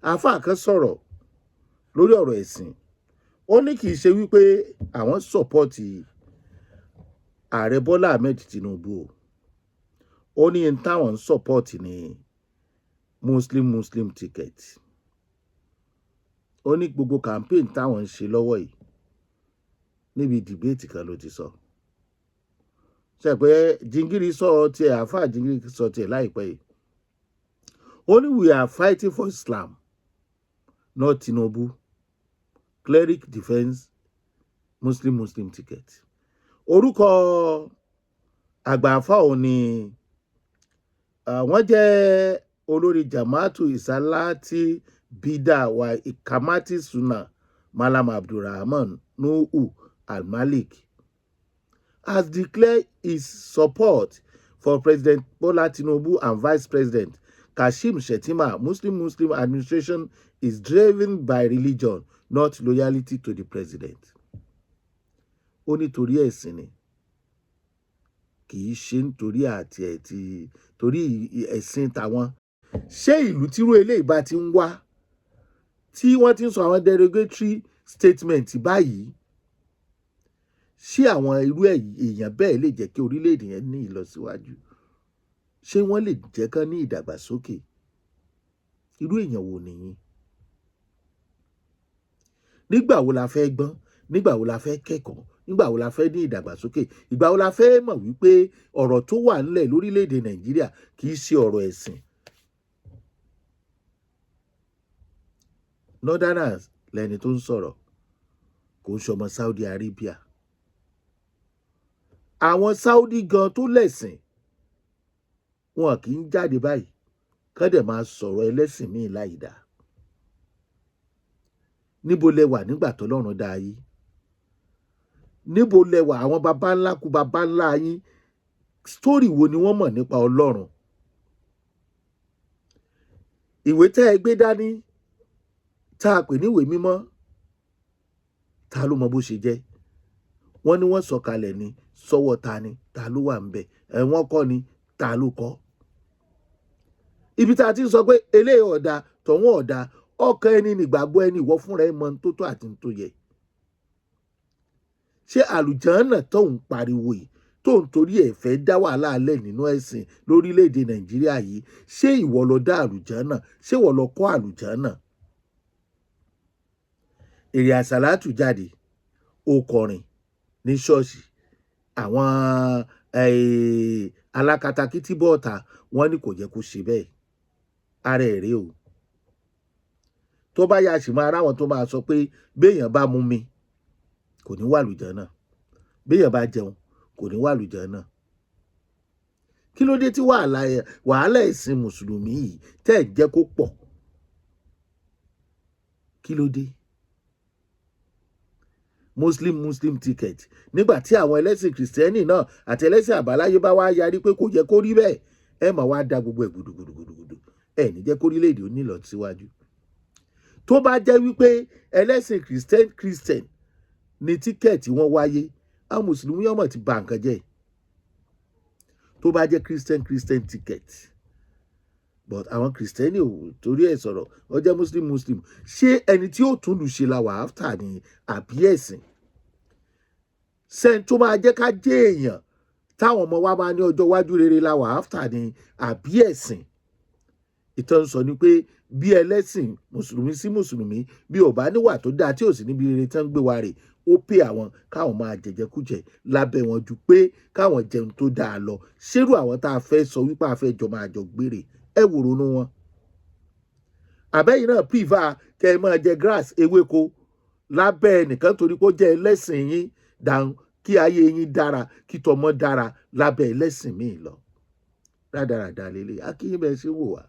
Àáfàá kan sọ̀rọ̀ lórí ọ̀rọ̀ ẹ̀sìn. Ó ní kì í ṣe wípé àwọn support Ààrẹ Bọ́lá Ahmed Tinubu o. Ó ní n táwọn ń support ní Muslim Muslim ticket. Ó ní gbogbo campaign táwọn ń ṣe lọ́wọ́ yìí, níbi debate kan ló ti sọ. Ṣe pé Jingiri sọ tiẹ̀, àáfàá Jingiri sọ tiẹ̀ láìpẹ́ yìí. Ó ní, "We are fighting for Islam, not Tinubu." Cleric defends Muslim Muslim ticket. Orúkọ àgbà àáfàá òun ni wọ́n jẹ́ olórí Jama'atu Isalati Bida wa Ikamati Suna, Malam Abdulrahman Nuhu Al-Malik, has declared his support for President Bola Tinubu and Vice President Kashim Shettima. Muslim Muslim administration is driven by religion, not loyalty to the president. Ó nítorí ẹ̀sìn ni, kì í ṣe nítorí àti ẹ̀ ti torí ẹ̀sìn tàwọn. Ṣé ìlú tírú eléyìí bá ti ń wá, tí wọ́n ti ń sọ àwọn derogatory statement báyìí, ṣé àwọn irú èèyàn bẹ́ẹ̀ lè jẹ́ kí orílẹ̀-èdè yẹn ní ìlọsíwájú? Ṣé wọ́n lè jẹ́ kán ní ìdàgbàsókè? Irú èèyàn wo nìyí? Nígbà wo la fẹ́ gbọ́n? Nígbà wo la fẹ́ kẹ́kọ̀ọ́? Nígbà wo la fẹ́ ní ìdàgbàsókè? Ìgbà wo la fẹ́ mọ̀ wípé ọ̀rọ̀ tó wà ńlẹ̀ lórílẹ̀‐èdè Nàìjíríà kì í ṣe ọ̀rọ̀ ẹ̀sìn? Northerners lẹni tó ń sọ̀rọ̀, kò ń ṣọmọ Saudi Arabia. Àwọn Saudi gan tó lẹ̀sìn, wọn kì í jáde báyìí kán dẹ̀ máa sọ̀rọ̀ ẹlẹ́sìn míì láì dáa. Níbo lẹ wà nígbà tọ́lọ́run dá yín? Níbo lẹ wà? Àwọn baba ńlá kú baba ńlá yín, story wo ni wọ́n mọ̀ nípa Ọlọ́run? Ìwé tẹ́ ẹ gbé dání tá a pè níwèé mímọ́, ta ló mọ bó ṣe jẹ́? Wọ́n ní wọ́n sọ̀kalẹ̀ ní sọ́wọ́ ta ni? Ta ló wà ń bẹ̀? Ẹ̀ wọ́n kọ́ ni, ta ló kọ́? Ibi tá a ti ń sọ pé eléyìí ọ̀dà, tọ̀hún ọ̀dà, ọkàn ẹni nígbàgbọ́ ẹni, ìwọ fúnra ẹ mọ tó tó àti tó yẹ. Ṣé àlùjànnà tó ń pariwo yìí, tó ń torí ẹ̀ fẹ́ dá wàhálà alẹ́ nínú ẹ̀sìn lórílẹ̀‐èdè Nàìjíríà yìí, ṣé ìwọ ló dá àlùjànnà? Ṣé ìwọ ló kọ́ àlùjànnà? Èrè àsàlátù jáde, ó kọrin ní ṣọ́ọ̀ṣì. Àwọn alákatakítí bọ́ọ̀ta, wọ́n ní kò jẹ́ kó ṣe bẹ́ẹ̀. Ara ẹ̀ rèé o. Tó bá yá, sì máa ráwọn tó máa sọ pé béèyàn bá mú mi kò ní wà lùjànnà, béèyàn bá jẹun kò ní wà lùjànnà. Kí ló dé tí wàhálà ẹ̀sìn mùsùlùmí yìí tẹ́ ẹ̀ jẹ́ kó pọ̀? Kí ló dé? Muslim Muslim ticket, nígbà tí àwọn ẹlẹ́sìn kìrìsìtẹ́nì náà àti ẹlẹ́sìn àbáláyé bá wá yarí pé kò yẹ kó rí bẹ́ẹ̀, ẹ máa wá da gbogbo ẹ̀ gbùdùgbùdùgbùdù. Ẹ ní jẹ́ kórílẹ̀-èdè ó ní ìlọsíwájú. Tó bá jẹ́ wípé ẹlẹ́sìn christian christian ní ticket wọn wáyé, àwọn mùsùlùmí ọmọ ti bà nǹkan jẹ́. Tó bá jẹ́ christian christian ticket, but àwọn kìrìsìtẹ́nì ò torí ẹ̀ sọ̀rọ̀, ó jẹ́ muslim muslim. Ṣé ẹni tí ó tún lù ṣe la wà after ni, àbí ẹ̀sìn sẹ́ni tó máa jẹ́ ká jẹ́ èèyàn táwọn ọmọ wa máa ní ọjọ́ iwájú rere la wà after ni, àbí ẹ̀sìn? Ìtàn sọ ni pé bí ẹlẹ́sìn mùsùlùmí sí mùsùlùmí, bí ò bá níwà tó dáa, tí ò sí níbi rere tán ń gbé wa rè, ó pè àwọn káwọn máa jẹjẹkújẹ lábẹ́ wọn ju pé káwọn jẹun tó dáa lọ. Ṣérú àwọn tá a fẹ́ sọ wípé a fẹ́ jọ máa jọ gbére, ẹ wò ronú wọn. Àbẹ́yìn náà prefer kẹ́ ẹ máa jẹ grass, ewéko lábẹ́ ẹnìkan torí pé ó jẹ́ ẹlẹ́sìn yín, dáhùn kí ayé yín dára, kí tọmọ dára lábẹ́ ẹlẹ́sìn míì lọ? Rádaràda lélẹ̀ akínyìn bẹ́ẹ̀ ṣe wò wá.